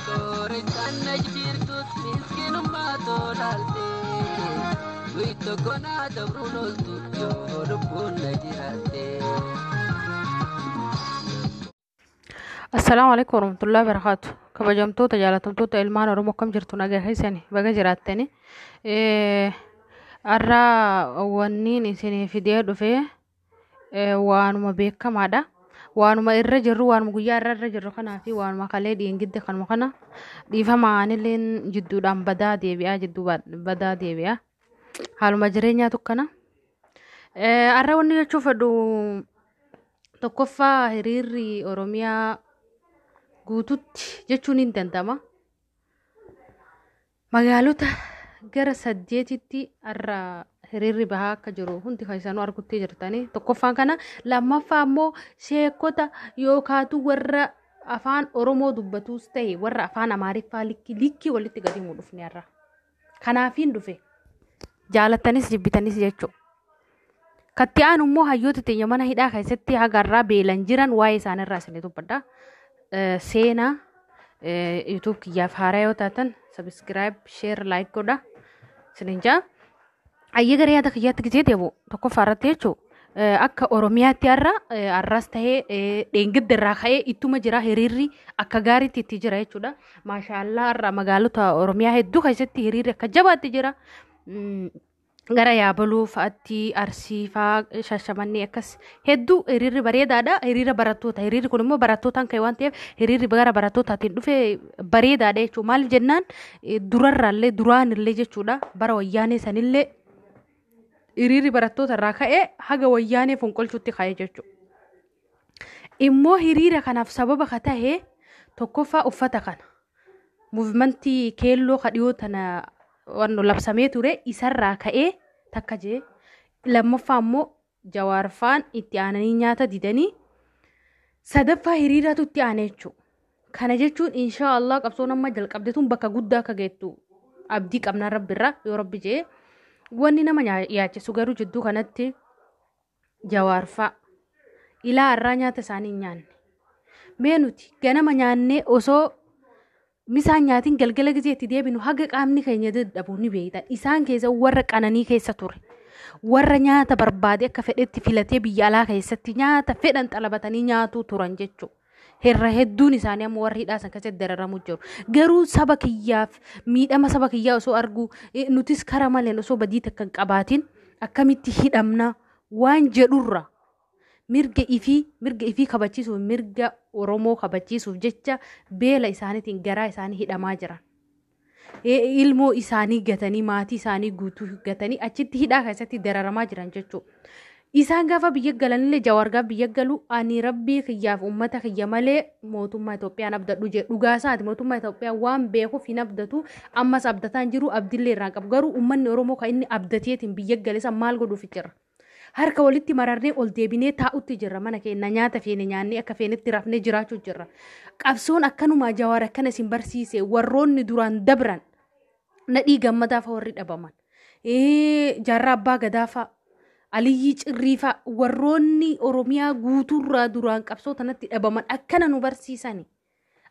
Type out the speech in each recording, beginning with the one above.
Qorichaan na jirtus miskinummaa tolaalte. Guyyi tokko naa dabruun ooltu yoo lubbuun na jiraatte. Assalaamu alaikum warahmatullahi wabarakatuh. Kabajamtoota jaalatamtoota ilmaan Oromoo, akkam jirtu? Nagaa keessani? Baga jiraattani. Har'a wanniin isinii fidee dhufe waanuma beekamaadha. Waanuma irra jirru, waanuma guyyaa irra irra jirru kanaa fi waanuma kalee dhiingidde kanuma kana dhiifama. Anilleen jidduudhaan badaa deebi'aa, jidduu badaa deebi'a. Haaluma jireenyaatu kana. Har'a wanni jechuu fedhu, tokkoffaa hiriirri Oromiyaa guututti jechuun hin danda'ama. Magaalota gara saddeetitti har'a hiriirri bahaa akka jiru hundi keessanuu argutti jirtanii. Tokkoffaan kana, lammaffaa immoo sheekota yookaatu warra afaan Oromoo dubbatuus ta'e warra afaan Amaariffaa likkii likkii walitti gadi himuu dhufne har'a. Kanaafiin dhufe. Jaalattanis jibbitanis jechuudha. Katti aanu immoo hayyoota teenya mana hidhaa keessatti haga irraa beelan jiran waa'ee isaaniirraa isinii dubbadha. Seenaa YouTube kiyyaaf haaraa yoo taatan subscribe, share, like godha. Isiniin jaa. Ayyee, gara yaada kiyyaatti gisee deebi'u, tokkoffaa irratti jechuun akka Oromiyaatti har'a har'as ta'ee dheengadda irraa ka'ee ittuma jira, hiriirri akka gaariitti itti jira jechuudha. Maashaallah, har'a magaalota Oromiyaa hedduu keessatti hiriirri akka jabaatti jira. Gara Yaabaluu fa'aatti, Arsii fa'aa, Shashamannee akkas hedduu hiriirri bareedaadha. Hiriira barattoota. Hiriirri kun immoo barattootaan ka'e waan ta'eef hiriirri gara barattootaatiin dhufe bareedaadha jechuudha. Maal jennaan, durarraallee duraanillee jechuudha, bara wayyaanee sanillee hiriirri barattoota irraa ka'ee haga wayyaanee fonqolchuutti ka'e jechuudha. Immoo hiriira kanaaf sababa ka ta'e tokkoffaa uffata kana. Movementii keelloo ka dhiyoo tana wanno labsamee ture isarraa ka'ee takka jee, lammaffaa immoo Jawaarfaan itti aananii nyaata didanii, sadaffaa hiriiraatu itti aane jechuudha. Kana jechuun inshaa Allah qabsoon amma jalqabde tun bakka guddaa akka geettu abdii qabnaa Rabbirraa yoo Rabbi jee. Wanni nama yaachisu garuu jidduu kanatti Jawaarfaa ilaa har'aa nyaata isaanii hin nyaanne. Mee nuti ganama nyaannee osoo misaan nyaatiin galgala gisee itti deebinu haga qaamni keenya dadhabu ni beektan. Isaan keessa warra qananii keessa ture. Warra nyaata barbaade akka fedhetti filatee biyya alaa keessatti nyaata fedhan xalabatanii nyaatuu turan jechuudha. Herra hedduun isaanii amma warra hidhaa san keessatti dararamu jiru. Garuu saba kiyyaaf miidhama saba kiyyaa osoo argu, nutis kara maleen osoo badii takka hin qabaatin akkamitti hidhamna waan jedhurra mirga ifii kabachiisuuf, mirga Oromoo kabachiisuuf jecha beela isaaniitiin garaa isaanii hidhamaa jiran. Ilmoo isaanii gatanii, maatii isaanii guutuu gatanii achitti hidhaa keessatti dararamaa jiran jechuudha. Isaan gaafa biyya galanillee, Jawaar gaafa biyya galu, "Ani Rabbii kiyyaaf uummata kiyya malee mootummaa Itoophiyaan abdadhu" jedhe. Dhugaa isaati, mootummaa Itoophiyaa waan beekuuf hin abdatu, ammas abdataan jiru, abdillee irraa qabu. Garuu uummanni Oromoo kan inni abdateetiin biyya gale san maal godhuuf jira? Harka walitti mararnee ol deebinee taa'utti jirra, mana keenya nyaata feene nyaannee akka feenetti rafnee jiraachuu jirra. Qabsoon akkanumaa Jawaar akkana isin barsiise. Warroonni duraan dabran, Nadhii Gammadaa fa'a, warri dhabaman, Jaarraa Abbaa Gadaa fa'a, Aliyyii Cirrii fa'a, warroonni Oromiyaa guutuurraa duraan qabsoo tanatti dhabaman akkana nu barsiisani.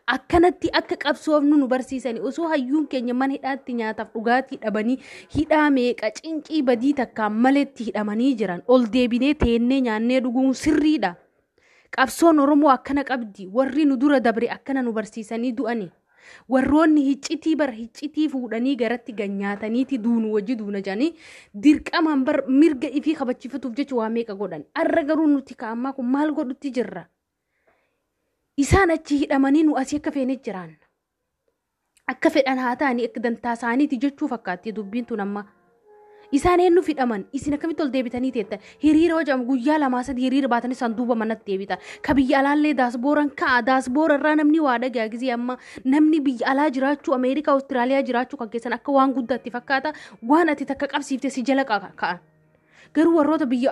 Akkanatti akka qabsoofnu nu barsiisani. Osoo hayyuun keenya mana hidhaatti nyaataaf dhugaatii dhabanii, hidhaa meeqa cinqii badii takkaan maletti hidhamanii jiran, ol deebinee teennee nyaannee dhuguun sirriidha. Qabsoon Oromoo akkana qabdi. Warri nu dura dabre akkana nu barsiisanii du'ani. Warroonni hiccitii bar hiccitii fuudhanii garatti ganyaataniiti duunu wajji duuna jedhanii dirqamaan bar mirga ifii kabachiifatuuf jecha waa meeqa godhan. Arra garuu nuti ka'ammaa kun maal godhutti jirra? Isaan achi hidhamanii nu asii akka feene jiraanna. Akka fedhan haa ta'anii, akka dantaa isaaniiti jechuu fakkaatti dubbiin tun amma. Isaan eenyuuf hidhaman? Isin akkamitti ol deebitanii teettan? Hiriira hojjamu guyyaa lamaa sadi hiriira baatanii san duuba manatti deebitan. Ka biyya alaallee daasbooran ka'a. Daasboora irraa namni waa dhagaa gisee amma namni biyya alaa jiraachuu, Ameerikaa, Awustiraaliyaa jiraachuu kan keessan akka waan guddaatti fakkaata. Waan ati takka qabsiifte si jala ka'an. Garuu warroota biyya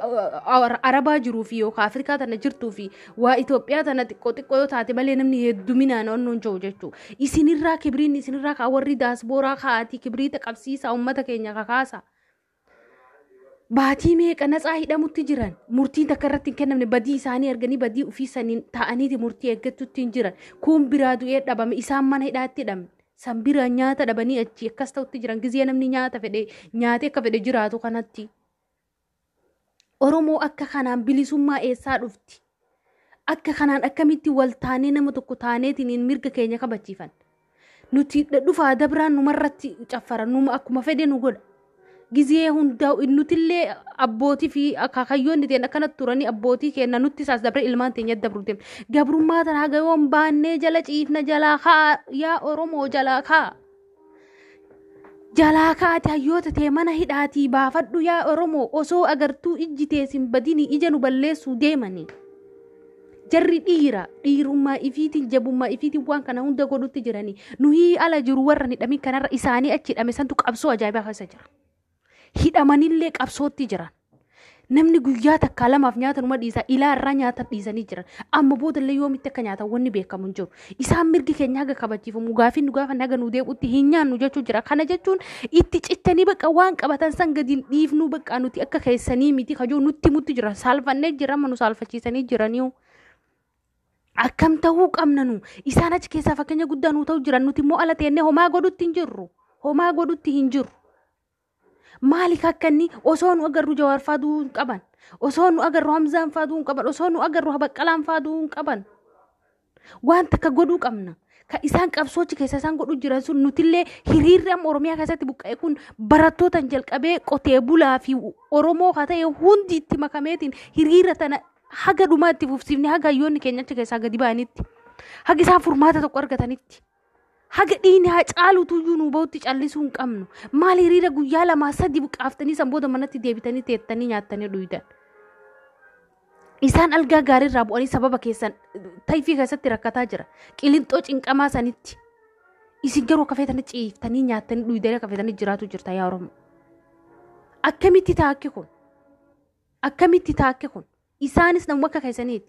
Arabaa jiruu fi yookaan Afrikaa tana jirtuu fi waa Itoophiyaa tana xiqqoo xiqqoo yoo taate malee namni hedduminaan onnoon jiru jechuudha. Isinirraa kibriin isinirraa ka'a, warri daasbooraa ka'aatii kibriita qabsiisaa, uummata keenya kakaasa. Baatii meeqa natsaa hidhamutti jiran, murtiin takka irratti hin kennamne, badii isaanii arganii badii ofii saniin taa'aniiti murtii eeggachuutti hin jiran. Kun biraa du'ee dhabame, isaan mana hidhaatti hidhamne. San biraa nyaata dhabanii achi akkas ta'utti jiran, gizee namni nyaata fedhe nyaatee akka fedhe jiraatu kanatti. Oromoo akka kanaan bilisummaa eessaa dhufti? Akka kanaan akkamitti wal taanee nama tokko taaneetiin mirga keenya kabachiifan? Nuti dhufaa dabraan numarratti caffara, numa akkuma fedhe nu godha. Gizee hundaa nutillee abbootii fi akaakayyoonni ta'an akkanatti turanii abbootii keenya nutti isaas dabree ilmaan teenya dabru deemna. Gabrummaa tana haga yoon baannee jala ciifna? Jalaa kaa yaa Oromoo, jalaa kaa. Jalaa kaate, hayyoota ta'e mana hidhaatii baafadhu yaa Oromoo, osoo agartuu ijji teessin badini ija nu balleessuu deemanii. Jarri dhiira dhiirummaa ifiitiin, jabummaa ifiitiin waan kana hunda godhutti jiranii. Nuyi ala jiru warra hidhamin kanarra isaanii achi hidhame santu qabsoo ajaa'ibaa keessa jira. Hidhamanillee qabsootti jiran. Namni guyyaa takkaa lamaaf nyaata numa dhiisa, ilaa irraa nyaata dhiisanii jiran. Amma boodallee yoomitti akka nyaatan wanni beekamu hin jiru. Isaan mirgi keenya haga kabachiifamu, gaafii nu gaafa haga nu deebi'utti hin nyaannu jechuu jira. Kana jechuun itti cittanii bakka waan qabatan san gadi hin dhiifnu, bakka nuti akka keessanii miti kajoo nutti mutti jira. Saalfannee jira, amma nu saalfachiisanii jiraniiru. Akkam ta'uu qabna nu? Isaan achi keessaa fakkeenya guddaa nu ta'u jiran, nuti immoo ala teennee homaa godhutti hin jirru. Homaa godhutti hin jirru. Maaliif akka inni osoo nu agarru Jawaar fa'aa du'uu hin qaban? Osoo nu agarru Hamzaan fa'aa du'uu hin qaban? Osoo nu agarru Baqqalaan fa'aa du'uu hin qaban? Waan takka godhuu qabna. Ka isaan qabsoochi keessa isaan godhuu jiran sun nutillee hiriirri amma Oromiyaa keessatti buqqa'e kun barattootaan jalqabee qotee bulaa fi Oromoo haa ta'e hundi itti makameetiin hiriira tana haga dhumaa itti fufsiifne, haga hayyoonni keenya achi keessaa gadi ba'anitti, haga isaan furmaata tokko argatanitti, haga dhiigni haa caalutu iyyuu nu bahutti callisuu hin qabnu. Maal hiriira guyyaa lamaa sadi buqqaaftanii san booda manatti deebitanii teettanii nyaattanii dhuydan? Isaan algaa gaariirraa bu'anii sababa keessan tayfii keessatti rakkataa jira. Qilinxoo cinqamaa sanitti. Isin garuu akka feetanii ciiftanii nyaattanii dhuydanii akka feetanii jiraatu jirta yaa Oromoo. Akkamitti ta'a kun? Akkamitti ta'a kun? Isaanis namuma akka keessaniiti.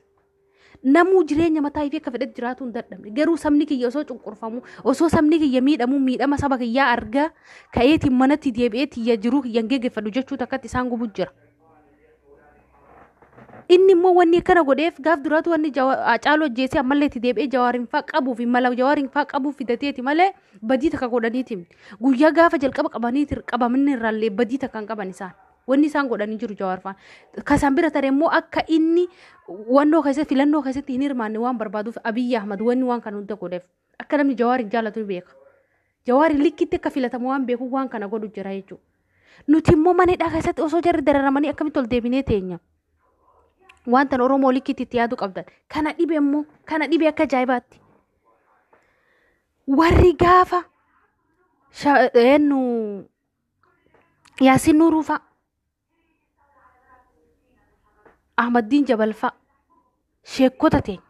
Namuu jireenya mataa ifii akka fedhetti jiraatu hin dadhabne. Garuu sabni kiyya osoo cunqurfamu, osoo sabni kiyya miidhamu, miidhama saba kiyyaa argaa ka'eetiin manatti deebi'ee tiyya jiruu kiyya hin geggeeffadhu jechuu takkatti isaan gubu jira. Inni immoo wanni akkana godheef gaaf duraatu wanni Haacaaluu ajjeesee ammallee itti deebi'ee Jawaariin faa qabuu fi mala Jawaariin faa qabuuf fidateeti malee badii takka godhaniiti. Guyyaa gaafa jalqaba qabanii qabamni irraallee badii takka hin qaban isaan. Wanni isaan godhanii jiru Jawaar faan. Kasaan bira tare immoo akka inni wannoo keessatti filannoo keessatti hin hirmaanne waan barbaaduuf Abiyyi Ahmad wanni waan kana hunda godheef. Akka namni Jawaariin jaallatu ni beeka. Jawaariin likkitti akka filatamu waan beekuuf waan kana godhu jira jechuudha. Nuti immoo mana hidhaa keessatti osoo jarri dararamanii akkamitti ol deebinee teenya? Wanta Oromoo likkitti itti yaaduu qabdan. Kana dhibe immoo, kana dhibe akka ajaa'ibaatti. Warri gaafa eenyu Yaasin Nuuruu fa'a, Ahmaddiin Jabal fa'a, sheekota teenya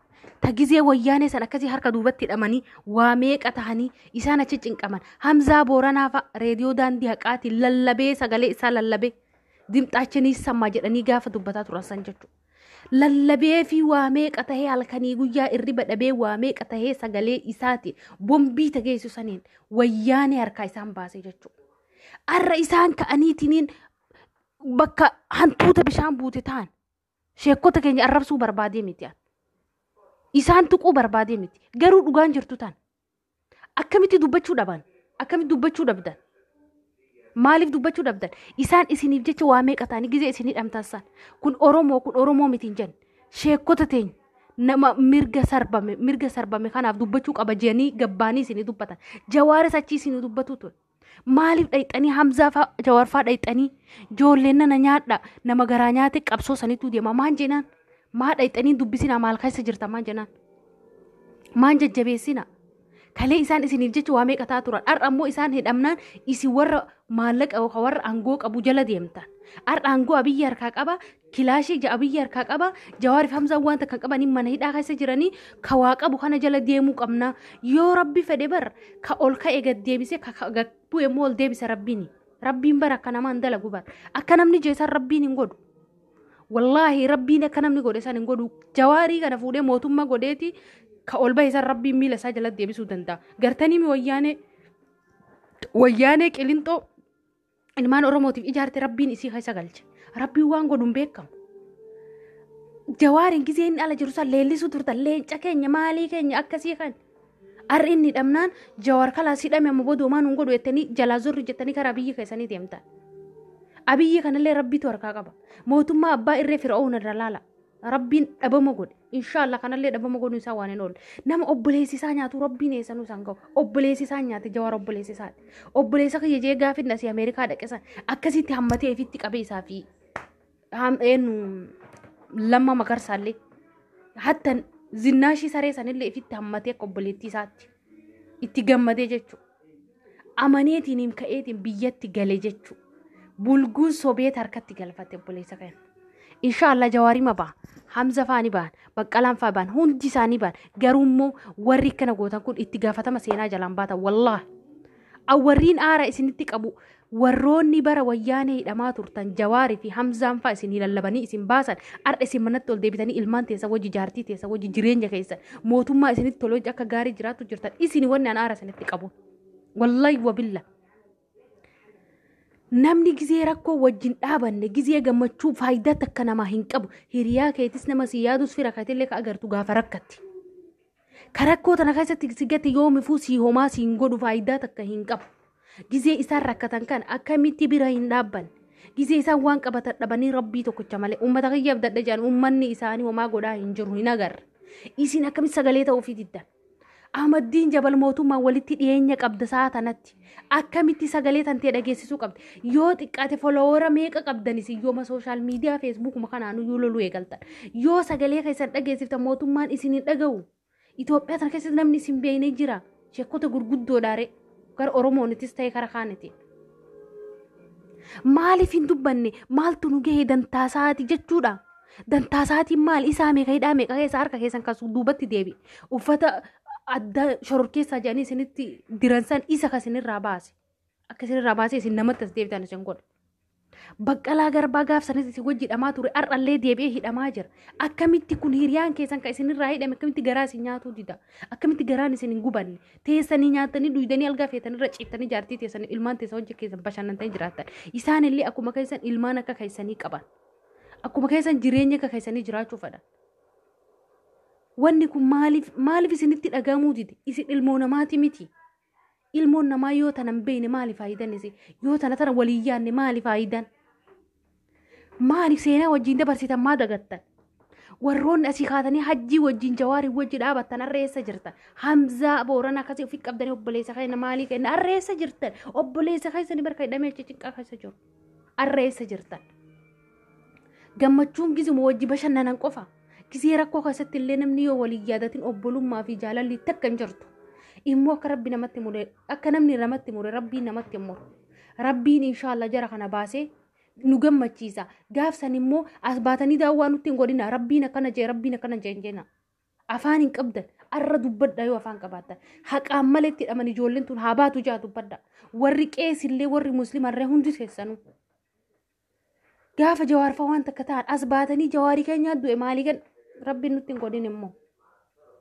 ta gizee wayyaanee san akkasii harka duubatti hidhamanii waa meeqa tahanii isaan achi cinqaman. Hamzaa Booranaa fa'a reediyoo daandii haqaatiin lallabee, sagalee isaa lallabee, dimxaachanii sammaa jedhanii gaafa dubbataa turan san jechuudha. Lallabee fi waa meeqa tahee, halkanii guyyaa irriba dhabee waa meeqa tahee, sagalee isaati bombii tageessu saniin wayyaanee harkaa isaan baase jechuudha. Arra isaan ka'aniitiniin bakka hantuuta bishaan buute ta'an sheekota keenya arrabsuu barbaadee miti. Isaan tuquu barbaadee miti. Garuu dhugaan jirtu tan. Akkamitti dubbachuu dhaban? Akkamitti dubbachuu dhabdan? Maaliif dubbachuu dhabdan? Isaan isiniif jecha waa meeqa ta'anii gizee isin hidhamtan san. Kun Oromoo, kun Oromoo miti hin jenne. Sheekota teenya nama mirga sarbame kanaaf dubbachuu qaba jedhanii gabbaanii isinii dubbatan. Jawaaris achii isinii dubbatu ture. Maaliif dhayxanii Hamzaa fa'aa Jawaar fa'aa dhayxanii ijoolleen nana nyaadha, nama garaa nyaate qabsoo sanitu deema maan jenaan? Maa dhayxanii dubbisina? Maal keessa jirta maan jenaan? Maan jajjabeessina? Kalee isaan isiniif jecha waa meeqa ta'aa turan. Har'a ammoo isaan hidhamnaan isin warra maallaqa yookaan warra aangoo qabu jala deemtan. Har'a aangoo Abiyyi harkaa qaba, kilaashii ija Abiyyi harkaa qaba, Jawaariif Hamzaan wanta kan qabanii mana hidhaa keessa jiranii ka waa qabu kana jala deemuu qabna. Yoo Rabbi fedhe bar ka ol ka'e gad deebisee ka gad bu'e immoo ol deebisa Rabbiini. Rabbiin bara akka namaan dalagu bar. Akka namni jeesan Rabbiin hin godhu. Wallaahi Rabbiin akka namni godhe san hin godhu. Jawaarii kana fuudhee mootummaa godheeti ka ol bahe san Rabbiin miila isaa jalatti deebisuu danda'a. Gartanii mi wayyaanee qilinxoo Ilmaan Oromootiif ijaarte Rabbiin isii keessa galche. Rabbiin waan godhu hin beekamu. Jawaariin gizee inni ala jiru san leellisuu turtan, leenca keenya, maalii keenya, akkasii kan. Arri inni hidhamnaan Jawaar kalaas hidhame, amma booda homaa nuun godhu jettanii jalaa zorri jettanii karaa biyya keessanii deemtan. Abiyyi kanallee Rabbiitu harkaa qaba. Mootummaa abbaa irree Fir'aawun irra laala. Rabbiin dhabama godhe. Inshaallah kanallee dhabama godhuun isaa waan hin oolle. Nama obboleessi isaa nyaatu Rabbiin eessanuu isaan gahu. Obboleessi isaa nyaate, Jawaar obboleessi isaati. Obboleessa kiyya jee gaafin asii Ameerikaa dhaqe san akkasitti hammatee ofitti qabee isaa fi eenyu Lamma Magarsaallee hattan Zinnaashii saree sanillee ifitti hammatee akka obboleettii isaatti itti gammadee jechuudha. Amaneetiin ka'eetiin biyyatti gale jechuudha. Bulguun sobeet harkatti galfate obboleessa kana. Inshaallah Jawaarima ba'a. Hamza fa'aa ni ba'an. Baqqalaan fa'aa ba'an. Hundi isaanii ba'an. Garuu immoo warri akkana gootan kun itti gaafatama seenaa jalaan baatan, wallaahi. Awwarriin aara isinitti qabu, warroonni bara Wayyaanee hidhamaa turtan, Jawaarii fi Hamzaan fa'aa isin lallabanii isin baasan, har'a isin manatti ol deebitanii ilmaan teessa wajji, jaartii teessa wajji, jireenya keessan mootummaa isinitti tolu wajji akka gaarii jiraattu jirtan. Isin wanni an aara isinitti qabu. Wallahi wabilla. Namni gizee rakkoo wajjin dhaabanne gizee gammachuu faayidaa takka namaa hin qabu. Hiriyaa keetis, nama si yaadus, fira keetillee ka agartu gaafa rakkatti. Ka rakkoo tana keessatti si gate yoomifuu si homaa si hin godhu, faayidaa takka hin qabu. Gizee isaan rakkatan kan akkamitti bira hin dhaabbanne? Gizee isaan waan qabatan dhabanii Rabbii tokkicha malee uummata kiyya abdadha jedhan, uummanni isaanii homaa godhaa hin jiru, hin agarre. Isin akkamitti sagalee ta'uufii diddan? Ahmaddiin Jabal mootummaa walitti dhiyeenya qabda sa'a tanatti. Akkamitti sagalee tantee dhageessisuu qabda? Yoo xiqqaate follower meeqa qabdan isin yooma social media Facebookuma kanaan iyyuu loluu eegaltan? Yoo sagalee keessan dhageessiftan mootummaan isin hin dhaga'u. Itoophiyaa tana keessatti namni isin beeknee jira. Sheekota gurguddoodhaare gara Oromoonitis ta'e kara kaaniti. Maaliif hin dubbanne? Maaltu nu gahe, dantaasaati jechuudha. Dantaasaatiin maal isaa meeqa hidhaa meeqa keessa harka keessan kasu duubatti deebi. Uffata adda shororkeessaa jedhanii isinitti diransan isa kan isinirraa baase. Akka isinirraa baasee isin namatti as deebitan isin godhe. Baqqalaa Garbaa gaaf sanis isin wajji hidhamaa ture, har'allee deebi'ee hidhamaa jira. Akkamitti kun hiriyaan keessan kan isinirraa hidhame akkamitti garaa isin nyaatuu dida? Akkamitti garaan isin hin gubanne? Teessanii nyaatanii duydanii algaa feetanirra ciiftanii jaartii teessanii ilmaan teessan wajji keessan bashannantanii jiraattan. Isaan illee akkuma keessan ilmaan akka keessanii qaban. Akkuma keessan jireenya akka keessanii jiraachuu fedhan. Wanni kun maaliif isinitti dhagahamuu dide? Isin ilmoo namaati miti. Ilmoon namaa yoo tana hin beekne maali faayidaan isin? Yoo tana tana walii yaadne maali faayidaan? Maali seenaa wajjin dabarsitan maa dagattan? Warroonni asii kaatanii Hajjii wajjin, Jawaarii wajji dhaabattan har'a eessa jirtan? Hamzaa Boorana akkasii ofii qabdanii obboleessa keenya maalii kenna har'a eessa jirtan? Obboleessa keessanii barka hidhamee achi cinqaa keessa jiru. Har'a eessa jirtan? Gammachuun gizuma wajji bashannanan qofa. Gizee rakkoo keessatti illee namni yoo walii yaadatin obbolummaa fi jaalalli takka hin jirtu. Immoo akka Rabbi namatti mure, akka namni namatti mure Rabbiin namatti hin muru. Rabbiin inshaallah jara kana baasee nu gammachiisa. Gaafsan immoo as baatanii daawwaa nutti hin godhina. Rabbiin akkana jee, Rabbiin akkana jee hin jenna. Afaan hin qabdan. Arra dubbadha yoo afaan qabaattan. Haqaan maletti hidhaman, ijoolleen tun haa baatu jaa dubbadha. Warri qeesillee, warri musliimarree hundi keessanuu. Gaafa Jawaarfaa waan takka ta'an as baatanii Jawaarii keenya du'e maalii kan Rabbiin nutti hin godhin immoo.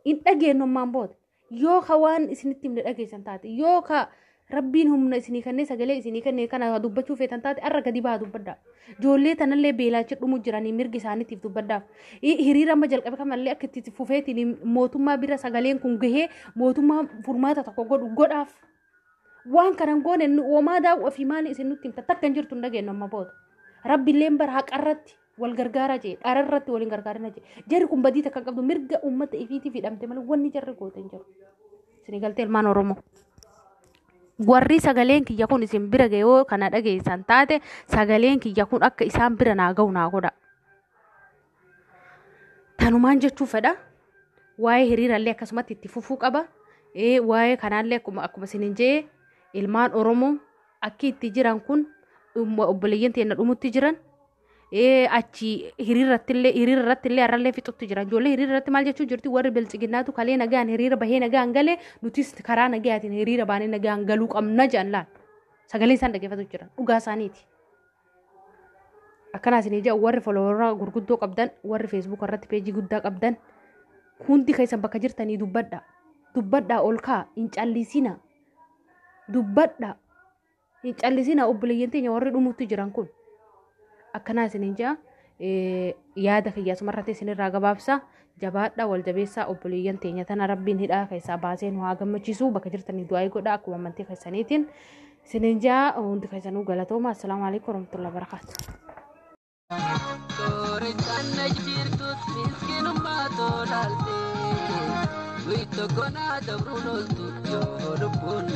Hin dhageenyu ammaan booda. Yoo ka waan isinitti himne dhageessan taate, yoo ka Rabbiin humna isinii kennee sagalee isinii kennee kana dubbachuu feetan taate, arra gadi bahaa dubbadhaa. Ijoollee tanallee beelaachi dhumu jiranii mirgi isaaniitiif dubbadhaaf. Hiriira amma jalqabe kamallee akka itti fufeetiin mootummaa bira sagaleen kun gahee mootummaa furmaata tokko godhu godhaaf. Waan kanan goone homaa daawwa fi maali isin nutti himta takka hin jirtu, hin dhageenyu amma booda. Rabbiilleen bara haqarratti wal gargaaraa jee, dhararratti wal hin gargaarina jee. Jarri kun badii takka hin qabdu, mirga uummata ifiitiif hidhamte malee wanni jarri goote hin jiru. Isin galtee ilmaan Oromoo. Warri sagaleen kiyya kun isin bira gahe, yoo kana dhageessan taate, sagaleen kiyya kun akka isaan bira naa gahu naa godha. Tanumaan jechuu fedha. Waa'ee hiriirallee akkasumatti itti fufuu qaba. Waa'ee kanaallee akkuma isinin jee, ilmaan Oromoo akki itti jiran kun obboleeyyan teenya dhumutti jiran. Achi hiriirrattillee hiriirrattillee har'allee fixutti jiran. Ijoollee hiriirratti maal jechuu jirti? Warri Biltsiginnaatu kalee nagaan hiriira bahee nagaan galee, nutis karaa nagayaatiin hiriira baanee nagaan galuu qabna jedhan laal. Sagalee isaan dhaggeeffatu jiran dhugaa isaaniiti. Akkanaa isinii jedhu, warri follower gurguddoo qabdan, warri Facebook irratti peejii guddaa qabdan, hundi keessan bakka jirtanii dubbadha. Dubbadhaa, ol kaa hin callisina. Dubbadha. Hin callisina, obboleeyyan teenya warri dhumutti jiran kun. Akkanaa isiniin jaa, yaada kiyya asumarratti isinirraa gabaabsa. Jabaadha, wal jabeessaa. Obboleeyyan teenya tana Rabbiin hidhaa keessaa baasee nu haa gammachiisu. Bakka jirtanii du'aa godha akkuma amantii keessaniitiin isiniin jaa. Hundi keessanuu galatooma. Assalaamu alaikum warahmatullahi wabarakaatu. Qorichaan na jirtus miskinummaa tolaalte. Guyi tokko naa dabruun ooltu yoo lubbuun